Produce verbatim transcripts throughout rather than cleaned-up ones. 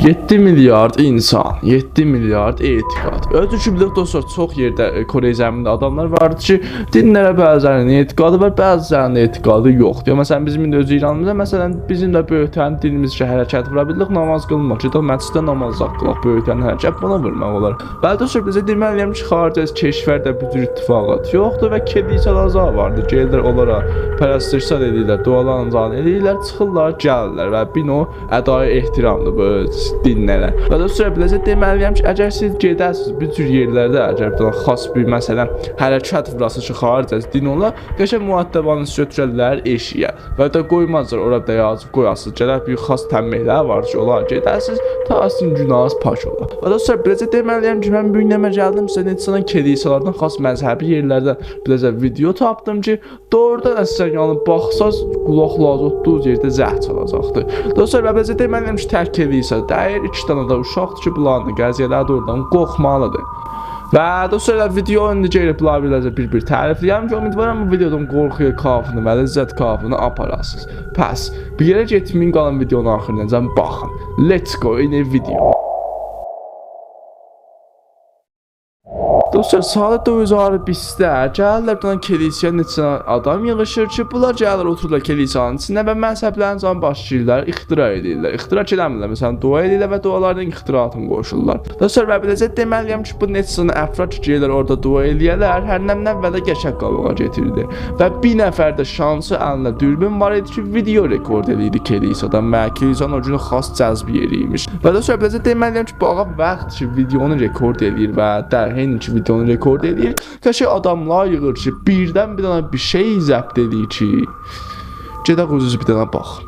یئددی میلیارد اینسان، یئددی میلیارد اعتقاد. اؤزو کی، بیلیریک، دوستلار، چوخ یئرده، ائ، کره‌ی زمینده آداملار واردی کی، دینلره بعضی‌لرینین اعتقادی وار، بعضی‌لرینین اعتقادی یوخدور. یا، مثلا، بیزیم ایندی اؤز ایرانیمیزدا، مثلا، بیزیم ده بؤیوک‌ترین دینیمیز کی، حرکت وورا بیلدیک، ناماز قیلماق، گئدک مسجدده ناماز قیلاق، بؤیوک‌ترین حرکت بونا وورماق اولار. و دوستلار، بیزه دئمه‌لی‌یم کی، خارج از کشورده بو جور اتفاقات یوخدور و کلیسالار زاد واردیر. گلیرلر اونلارا پرستش‌زاد ائله‌ییرلر، دعالارینی زاد ائله‌ییرلر، چیخیرلار، گلیرلر و بیر نوع ادای احترامدیر بو اؤز دینلره. و دوستلار، بیله‌زه دئمه‌لی‌یم کی، اگر سیز گئده‌سیز بو جور یئرلرده، اگر بیر دنه خاص بیر، مثلا، حرکت ووراسینیز کی، خارج از دین اولا، قشنگ مؤدبانه سیزی گؤتوررلر ائشیگه. و دا قویمازلار اورا دا یازیب قویاسینیز. گرک بیر خاص تنبیه‌لر وار کی، اونلارا گئده‌سیز، تا سیزین گوناهینیز پاک اولا. و دوستلار، بیله‌زه دئمه‌لی‌یم کی، من بو گون نمنه گلدیم، سیزه نئچه دنه کلیسالاردان، خاص مذهبی یئرلردن بیله‌زه ویدئو تاپدیم کی، دوغرودان اصلا، یعنی، باخساز، قولاق لاز اوتدوغونوز یئرده زنگ چالاجاقدیر. دوستلار، و بیله‌زه دئمه‌لی‌یم کی، تک کلیسا دئییل، ایکی دنه ده اوشاقدیر کی، بونلارین قضیه‌لری دوغرودان قورخمالیدیر. و دوستلار، ائله ویدئو ایندی گلیب بونلاری بیله‌زه بیر-بیر تعریفله‌ییرم کی، امیدوارام بو ویدئودان قورخویا کافینی و لذت کافینی آپاراسینیز. پس، بیر یئره گئتمه‌یین، قالین ویدئونون آخیریناجان باخین. Let's go in a video. دوستلار، ساعات دوققوز بیستده گلیرلر بیر دنه کلیسایا، نئچه آدام ییغیشیر کی، بونلار گلیرلر، اوتورورلار کلیسانین ایچینده و مذهب‌لرینی باشلاییرلار اختراع ائدیرلر. اختراع کی ائله‌میرلر، مثلا، دعا ائدیرلر و دعالارینان اختراعاتینی قوشورلار. دوستلار، و بیله‌زه دئمه‌لی‌یم کی، بو نئچه دنه افراد کی، گلیرلر اورادا دعا ائله‌یه‌لر، هر نمنه اولده قشنگ قاباغا گئدیردی. و بیر نفر ده شانسی الینده دوربین وار ایدی کی، ویدئو رکورد ائله‌ییردی کلیسادان و کلیسانین او گونو خاص جذب یئری ایمیش. و دوستلار، بیله‌زه دئمه‌لی‌یم کی، بو آقا واخت کی، ویدئونو رکورد ائله‌ییر و در حین کی، ویدئونو رکورد ائله‌ییر، قشنگ آداملاری ییغیر کی، بیردن بیر دنه بیر شئی ضبط ائله‌ییر کی، گئدک اؤزوموز بیر دنه باخ.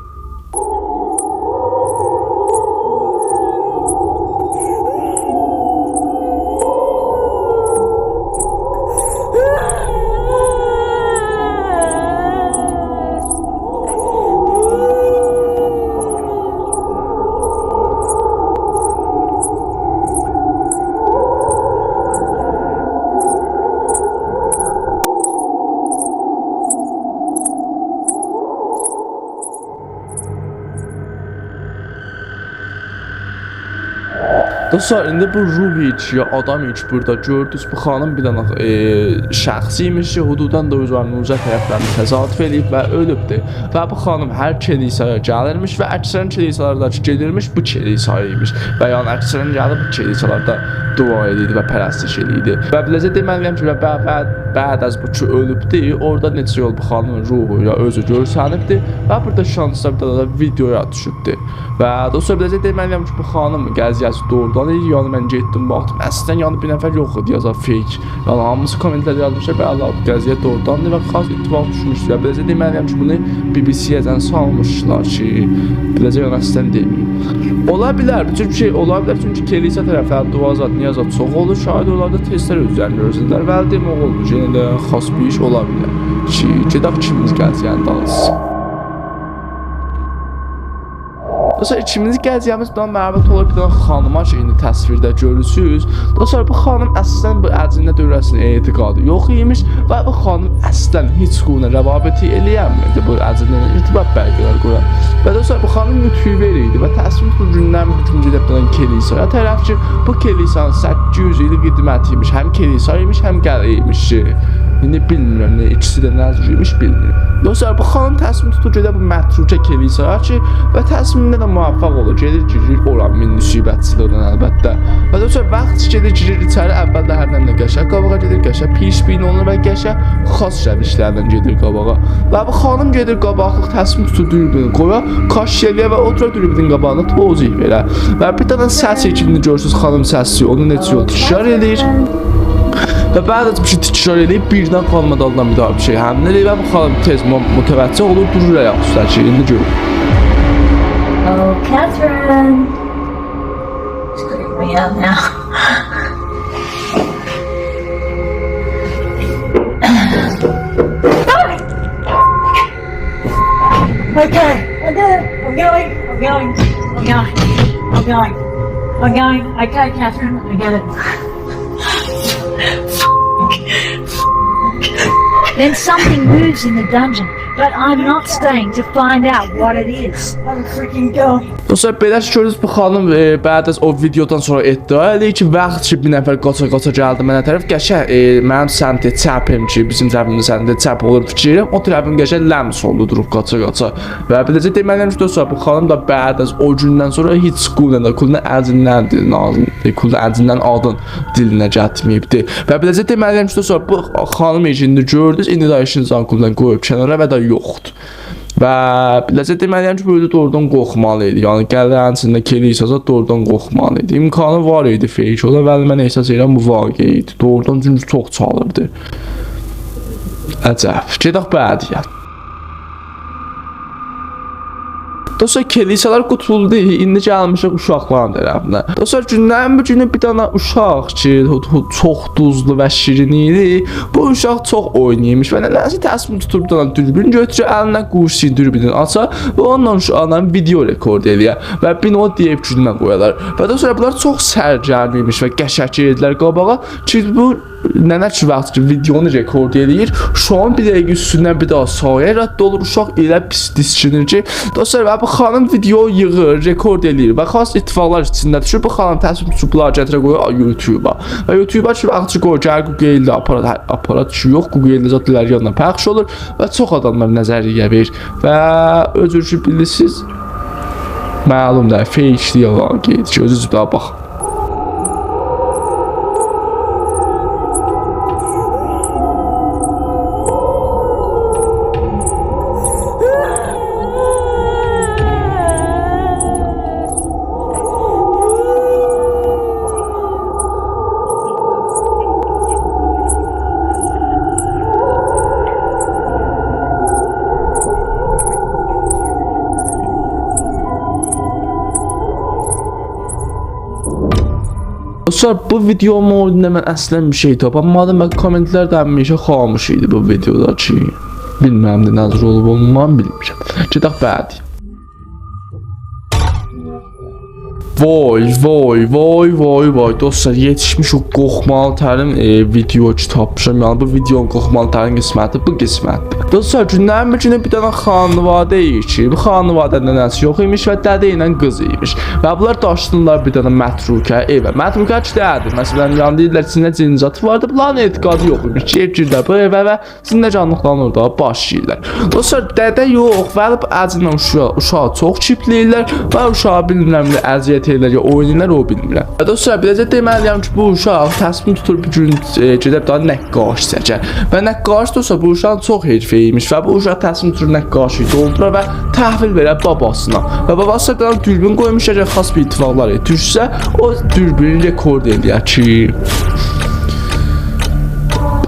دوستلار، ایندی بو روح کی، یا آدام کی بورادا گؤردونوز، بو خانیم بیر دنه، ائ، شخص ایمیش کی، حدوداً دا اوزارین اوزه طرفلرینده تصادف ائله‌ییب و اؤلوبدور. و بو خانیم هر کلیسایا گلیرمیش و اکثراً کلیسالاردا کی گئدیرمیش، بو کلیسا ایمیش. و یعنی اکثراً گلیب بو کلیسالاردا دعا ائدیردی و پرستش ائدیردی. و بیله‌زه دئمه‌لی‌یم کی، و بعد، بعد، بعد از بو کی اؤلوبدو، اورادا نئچه یول بو خانیمین روحو یا اؤزو گؤرسنیبدی و بورادا شانسلا بیر دنه ده ویدئویا دوشوبدو. و دوستلار، بیله‌زه دئمه‌لی‌یم کی، بو خانیم قضیه‌سی دوغرودان ایدی. یعنی من گئتدیم، باخدیم، اصلاً، یعنی، بیر نفر یوخ ایدی یازا fake. یعنی هامیسی کامنت‌لرده یازمیش کی، بلی، قضیه دوغروداندیر و خاص اتفاق دوشموشدو. و بیله‌زه دئمه‌لی‌یم کی، بونو بی بی سی‌یه‌جن سالمیشلار کی، بیله‌زه، یعنی، اصلاً دئمه‌ییم. اولا بیلر، بو جور بیر شئی اولا بیلر، چونکی کلیسا طرفلری دعا زاد، نیاز زاد چوخ اولور، شاید اونلار دا تئزتر اؤزلرینی گؤرسنلر. ولی دئمک اولمور، یئنه ده خاص بیر ایش اولا بیلر کی، گئدک ایکیمیز قضیه‌نین دالیسینا. دوستلار، ایکینجی قضیه‌میز بوندان مربوط اولور بیر دنه خانیما کی، ایندی تصویرده گؤرورسونوز. دوستلار، بو خانیم اصلاً بو اجنه دؤوره‌سینه اعتقادی یوخ ایمیش و بو خانیم اصلاً هئچ گونه روابطی ائله‌ینمیردی بو اجنه ایله ارتباط برقرار قورا. و دوستلار، بو خانیم یوتیوبر ایدی و تصمیم توتدو گوندن بیر گون گئدیب بو کلیسایا طرف کی، بو کلیسانین سککیز یوز ایل قدمتی ایمیش، هم کلیسا ایمیش، هم قلعه ایمیش کی، ایندی بیلمیرم نه، ایکیسی ده نه جور ایمیش، بیلمیرم. دوستلار، بو خانیم تصمیم توتور گئده بو متروکه کلیسایا کی، و تصمیمینده ده موفق اولور. گئدیر، گیریر اورا، مین مصیبتچیلیگیندن البته. و دوستلار، واخت گئدیر، گیریر ایچری، اول ده هر نمنه قشنگ قاباغا گئدیر، قشنگ پیش‌بینی اولونور و قشنگ خاص روشلرله گئدیر قاباغا. و بو خانیم گئدیر قاباغا، تصمیم توتور دوربینی قویا، کاشی ائله‌یه و اوتورا دوربینین قاباغیندا توضیح وئره. و بیر دنه سس کی، ایندی گؤرورسونوز، خانیم سسی، اونو نئچه یول تکرار ائله‌ییر. و بعد از بیر شئی تکرار ائله‌ییب، بیردن خانیما دالدان بیر داها بیر شئی حمله ائله‌ییر و بو خانیم تئز مو-، متوجه اولور، دورور آیاق اوسته کی، ایندی گؤرور. Oh, Catherine. She's gonna freak me out now. Okay, I did it. I'm going, I'm going, I'm going, I'm going, I'm going. Okay, Catherine, I got it. Then something moves in the dungeon. But I'm not staying to find out what it is. I'm freaking going. دوستلار، بئله کی گؤردونوز، بو خانیم، ائ، بعد از او ویدیودان سونرا ادعا ائله‌ییر کی، وقت کی بیر نفر قاچا-قاچا گلدی منه طرف، قشنگ، ائ، منیم سمت چپیم کی، بیزیم طرفیمیز سمت چپ اولور فیکیر ائلیرم، او طرفیم قشنگ لمس اولدو دوروب قاچا-قاچا. و بئله‌جه دئمه‌لی‌یم کی، دوستلار، بو خانیم دا بعد از او گوندن سونرا هئچ قولدان دا، قولدان اجیندن دیلینه آغزین-، ائ، قولدان اجیندن آدین دیلینه گتیرمه‌ییبدی. و بئله‌جه دئمه‌لی‌یم کی، دوستلار، بو خانیم کی ایندی گؤردونوز، ایندی ده ایشینیزی قولدان قویوب کنارا و ده یوخدور. و بئله‌جه دئمه‌لی‌یم کی، بورادا دوغرودان قورخمالی ایدی. یعنی، قلعه‌نین ایچینده کلیسادا دوغرودان قورخمالی ایدی. امکانی وار ایدی فیک اولا، ولی من احساس ائدیرم، بو واقعی ایدی. دوغرودان چونکی چوخ چالیردی. عجب. گئدک بعدی‌یه. دوستلار، کلیسالار قوتولدو، ایندی گلمیشیک اوشاقلارین طرفینه. دوستلار، گوندن بیر گونو بیر دنه اوشاق کی، هو-، هو-، چوخ دوزلو و شیرین ایدی، بو اوشاق چوخ اویون ایمیش و ننه‌سی تصمیم توتور بیر دنه دوربین گؤتوره، الینه قورسون دوربینین آچا و اونونلا اوشاقلا ویدیو رکورد ائله‌یه و بیر نوع دئییب گولمه قویالار. و دوستلار، بونلار چوخ سرگرم ایمیش و قشنگ گئدیردیلر قاباغا کی، بو ننه کی وقت کی ویدیونو رکورد ائله‌ییر، اوشاغین بیر دقیقه اوستوندن بیر داها سایه‌یه رد اولور، اوشاق ائله پیس دیسکینیر کی، دوستلار، و بو خانیم ویدیو ییغیر، رکورد ائله‌ییر و خاص اتفاقلار ایچینده دوشور. بو خانیم تصمیم توتور بونلاری گتیره قویور یوتیوبا. و یوتیوبا کی وقت کی قویور، گلیر گوگل‌ده آپارات، آپارات کی یوخ، گوگل‌ده زاد دیلر یانینا پخش اولور و چوخ آداملار نظریه وئریر. و اؤزونوز کی بیلیرسینیز، معلوم دا، فیک‌دیر، یالان گئدیر کی، اؤزونوز بیر داها باخین. دوستلار، بو ویدیو موردینده من اصلاً بیر شئی تاپانمادیم و کامنت‌لر ده همیشه خاموش ایدی بو ویدیودا کی، بیلمیرم ده نه جور اولوب اولمام، بیلمیرم. گئدک بعدی. وای، وای، وای، وای، وای، دوستلار، یئتیشمیشیک قورخمالی‌ترین، ائ، ویدیو کی تاپمیشام. یعنی، بو ویدیونون قورخمالی‌ترین قسمتی بو قسمتدیر. دوستلار، گوندن بیر گونه بیر دنه خانواده ایدی کی، بو خانواده ننه‌سی یوخ ایمیش و دده ایله قیز ایمیش. و بونلار داشدیلار بیر دنه متروکه ائوه. متروکه کی دئییردی، مثلاً، یعنی دئییرلر، سیزین نه جنین زادی واردی، بونلارین اعتقادی یوخ ایمیش. گئدیب گیردیلر بو ائوه و سیزین نه جانلیقلارین اورادا باشلاییرلار. دوستلار، دده یوخ، ولی بو اجینن اوشاغی، اوشاغی چوخ چیپله‌ییرلر و اوشاغی بیلمیرم، اذیت ائدیرلر یا اویناییرلار، او بیلمیرم. و دوستلار، بئله‌جه دئمه‌لی‌یم کی، بو اوشاق تصمیم توتور بیر گون، ائ، گئدیب داها نقاشی چکه. و نقاش، دوستلار، بو اوشاغین چوخ حرفه‌ای ایمیش و بو اوشاق تصمیم توتور نقاشی دولدورا و تحویل وئره باباسینا. و باباسی دا دوربین قویموش، اگر خاص بیر اتفاقلار دوشسه، او دوربینی رکورد ائله‌یه کی، بیر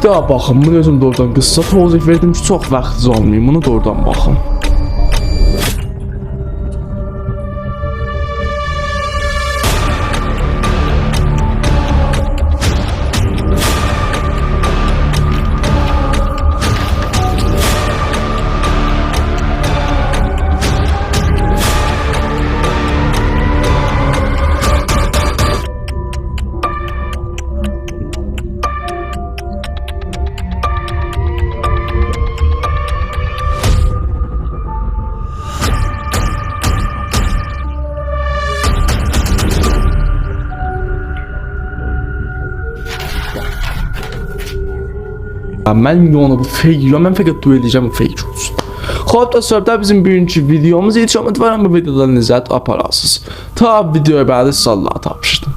داها باخین، بونو اؤزوم دوغرودان قیسا توضیح وئردیم کی، چوخ واختینیزی آلماییم، بونو دوغرودان باخین. من یعنی بو فیک، یا من فقط دعا ائله‌یه‌جم بو فیک اولسون. خب، دوستلار، دا بیزیم بوگونکو ویدیوموز ایدی. امیدوارام بو ویدیودان لذت آپاراسینیز. تا ویدیویا بعدی، ساغلیغا تاپشیرین.